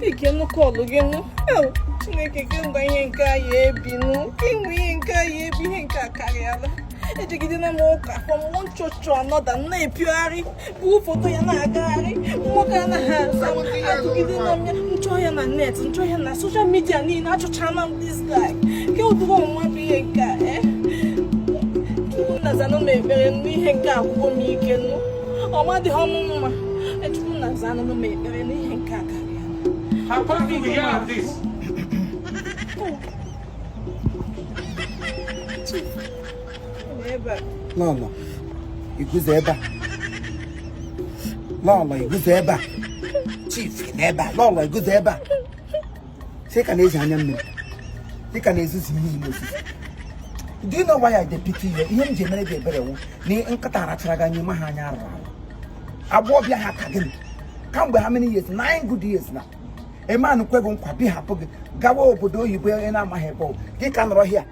Ike nụ call gị nụ. Chineke, kemgbe ihe nke a ya ebi nụ, kemgbe ihe nke a ya ebi, ihe nke a karịala. Ejegidena m ụka from one church to another, na-epiogharị bụ foto ya na-agagharị. Nwoke anaghị aza m. Atụgidena m ya, nchọ ya na net, nchọ ya na social media niile, achọchana m this guy. Ke ụdịrị ọnwụnwa bụ ihe nke a? Eh, Chukwu nna, zanụ m ekpere n'ihe nke agwụgwọ m ike nụ. Ọmadịghị m mma. Chukwu nna, zanụ m ekpere n'ihe nke a karịa. How come we hear of this? Chief, ebe a. Lọlọ, iguzo ebe a. Lọlọ, iguzo ebe a. Chief na ebe a. Lọlọ, iguzo ebe a. Sị ka na-eji anya mmiri dịka na-ezuzu ihe ime osisi. Do you know why I dey pity you? Ihe m ji emere gị ebere wụ na nkịta arachara gị anya, ma ha anya arụrụ arụ. Agbọghọbịa ha ka gịnị kamgbe how many years? 9 good years na eman kwe gị nkwa, bihapụ gị gawa obodo oyibo ị na-amaghị ebe ọ bụ. Gị ka nọrọ hịa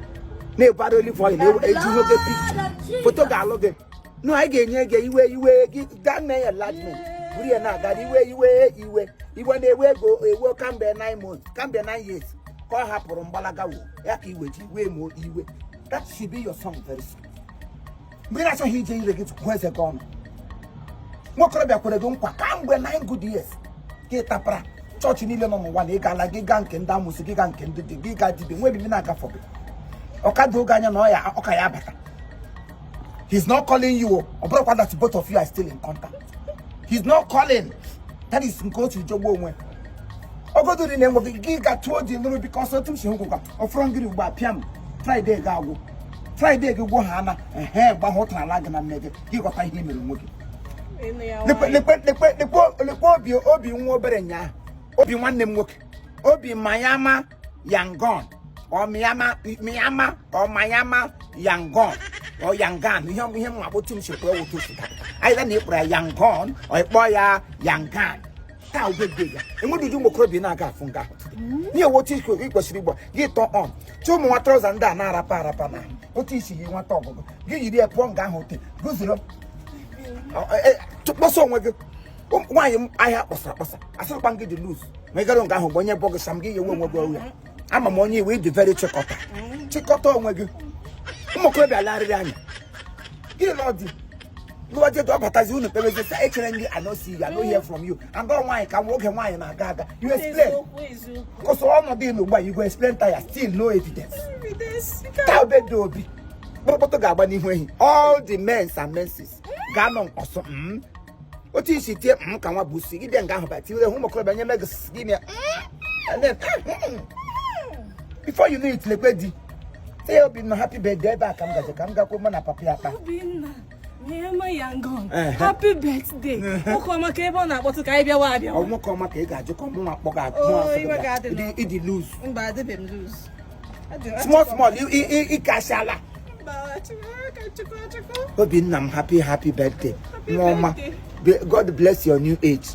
na-ebara olive oil, eji oge picture foto ga-alụ gị nụ. Anyị ga-enye gị iwe iwe gị gaa mee ya enlargement, buru ya na-agara iwe iwe iwe iwe na-ewe ego ewe kamgbe 9 months, kamgbe 9 years ka ọ hapụrụ mgbalaga wo ya ka iwe ji wee mụọ iwe. That should be your song very soon. Mgbe ị na-achọghị ije ire gị hụ eze gị ọnụ, nwokorobịa kwere gị nkwa kamgbe 9 good years ka ị tapara chọọchị niile nọ n'ụwa na ị gaala, gị gaa nke ndị amụsị, gị gaa nke ndị dị gị, gaa dibịa nwe ebibi na-agafọ gị. Ọka doo gị anya na ọ ya ọka ya abata. He's not calling you. Ọ bụrụkwa that both of you are still in contact, he's not calling. That is nke otu jọgbuo onwe ogodo dị na-enweghị gị ga tụọ dị nụrụ, because otu m si hụ kwa ọfọrọ ngịrị ugbu a pịa m Friday ga-agwụ, Friday gị gwụ ha na ehe gbahụ ụtara gị na mme gị, gị ghọta ihe i mere onwe gị. Ịnụ ya Lekwe. nwayọ. Lekwe, lekwe, lekwe, lekwe. Obi, obi nwa obere nyaa, obi nwanne m nwoke, obi mayama yangon ọ miyama miyama ọ mayama yangon ọ yangan. Ihe m akpọtu m si kpọọ otu si dapụta anyị na ịkpọrọ ya yangon ọ ịkpọ ya yangan. Taa ubebe ya enweghị ụdị ụmụ okorobịa na-aga afụ nga ahụ n'ihe otu ị kwesịrị igbo gị tọ on chọọ ụmụ nwa trouser ndị a na-arapa arapa na otu isi yi nwata ọgụgụ gị yiri ya pụọ nga ahụ ote guzoro kpọsa onwe gị. Nwaanyị m ahịa kpọsara akpọsa, asịrịkwa gị dị loose ma ị gara nga ahụ mgbe onye bọ gị sam gị yewe onwe gị ọrụ ya. Ama m onye iwe ịdị very chịkọta chịkọta onwe gị. Ụmụ okorobịa larịrị anya gị lụọ di, lụọ di, ọ batazi unu kpebezi sị echere ndị I no see you, I no hear from you. And ọ nwaanyị ka nwa oge nwaanyị na-aga aga, you explain. Eziokwu, eziokwu. Because ọnọdụ ịnụ ugbu a, you go explain tire, still no evidence. Evidence. Taa obe dị obi kpụrụkpụtụ ga-agba n'ihu ehi. All the mens and menses ga-anọ ọsọ otu isi tie ka nwa bụ si gị bịa nga ahụ ba tiwere hụ ụmụ okorobịa nye megị gị mịa. And then before you know it, lekwe di. Say Obinna, happy birthday. Ebe a ka m gaje ka m gakwuo mụ na papa ya kpa. Obinna Miyama Yangon. Ehe. Happy birthday. Nwoke ọma, ka ebe ọ na-akpọtụ ka anyị bịawa abịawa. Ọ nwoke ọma ka ị ga-ajụ ka ọmụnwa kpọ ga Oh, iwe ga-adị n'ọkụ. ịdị loose. Mba, adịbe m loose. Small small ịkashala. Mba, achịkọ, achịkọ, achịkọ. Obinna m, happy happy birthday. Happy Nwa ọma. birthday. God bless your new age.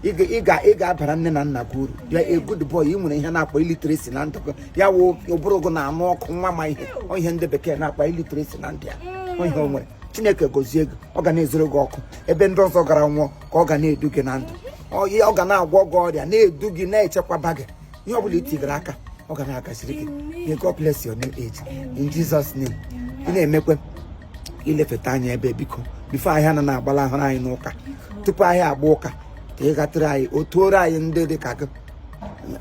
Ị ga-abara nne na nna gị uru. You are a good boy. Ị nwere ihe na-akpọ illiteracy na ndụ gị, ya wụ ụbụrụ gị na-anụ ọkụ. Nwa ma ihe ọ ihe ndị bekee na-akpọ illiteracy na ndụ ya, ọ ihe o nwere. Chineke gozie gị. Ọ ga na-ezoro gị ọkụ ebe ndị ọzọ gara nwụọ, ka ọ ga na-edu gị na ndụ. Ọ ga na-agwọ gị ọrịa, na-edu gị, na-echekwaba gị. Ihe ọ bụla i tigara aka, ọ ga na-agaziri gị. May God bless your new age in Jesus' name. Ị na-emekwe ilefeta anya ebe, biko, before ahịa na na-agbala ahụrụ anyị n'ụka, tupu ahịa agba ụka, ka ị gatụrụ anyị otuoro anyị ndị dị ka gị.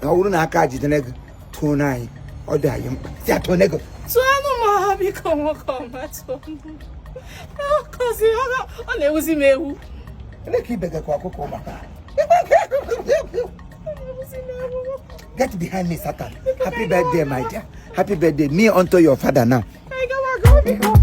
Ọ bụrụ na aka jidere gị, tụọ anyị, ọ dị anyị mkpa si atụone gị. Tụọnụ m ha, biko, nwoke ọma, tụọnụ m. Ọ kọzi, ọ na-ewuzi m ewu. Ele ka ibe gị ka ọkụkọ ụmụaka. Ọ na-ewuzi m ewu. Get behind me, Satan. Happy birthday, my dear. Happy birthday. Me unto your father now. Ka anyị gawa agawa, biko.